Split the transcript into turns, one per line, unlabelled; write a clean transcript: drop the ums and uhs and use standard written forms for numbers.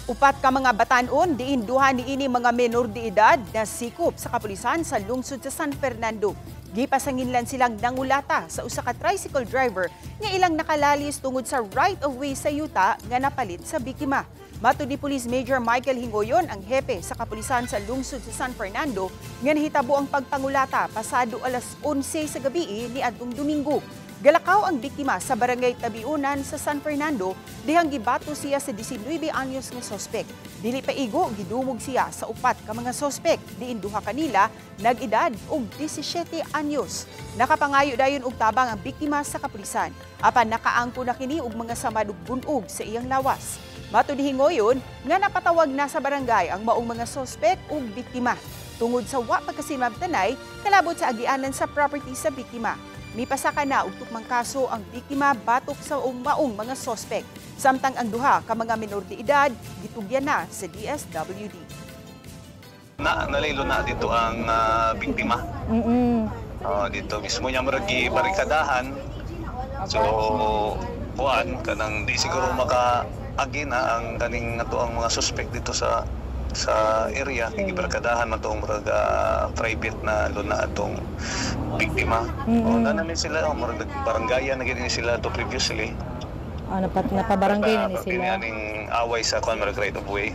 Upat ka mga batan-on diin duha niini mga menor de edad na sikop sa kapulisan sa lungsod sa San Fernando. Gipasanginlan silang nangulata sa usa ka tricycle driver nga ilang nakalalis tungod sa right of way sa yuta nga napalit sa biktima. Matud ni Police Major Michael Hingoyon, ang hepe sa kapulisan sa lungsod sa San Fernando, nga nahitabo ang pagpangulata pasado alas 11 sa gabi ni adtong Domingo. Galakaw ang biktima sa barangay Tabiunan sa San Fernando dihang gibato siya sa 19 anyos nga sospek. Dili pa igo, gidumog siya sa upat ka mga sospek, diin duha kanila nag-edad og 17 anyos. Nakapangayo dayon og tabang ang biktima sa kapulisan. Apan nakaangko na kini og mga samad ug bunog sa iyang lawas. Matud ni Hingoyon nga napatawag na sa barangay ang maong mga sospek ug biktima tungod sa wa pagkasimabtanay kalabot sa agianan sa property sa biktima. Mipasaka na og tukmang kaso ang biktima batok sa maong mga sospek. Samtang ang duha ka mga minor de edad gitugyan na sa DSWD.
Na nalaylo na dito ang biktima. Dito mismo niya murag gibarikadahan. So kuan, kanang di siguro maka-agi na ang kaning ato ang mga suspect dito sa area kay gibarikadahan man toong murag private na luna atong biktima. O na namin sila, oh, murag baranggayan na gid ni sila to previously.
Ah, napabarangay na ni sila.
Aning away sa kuan, murag right of way.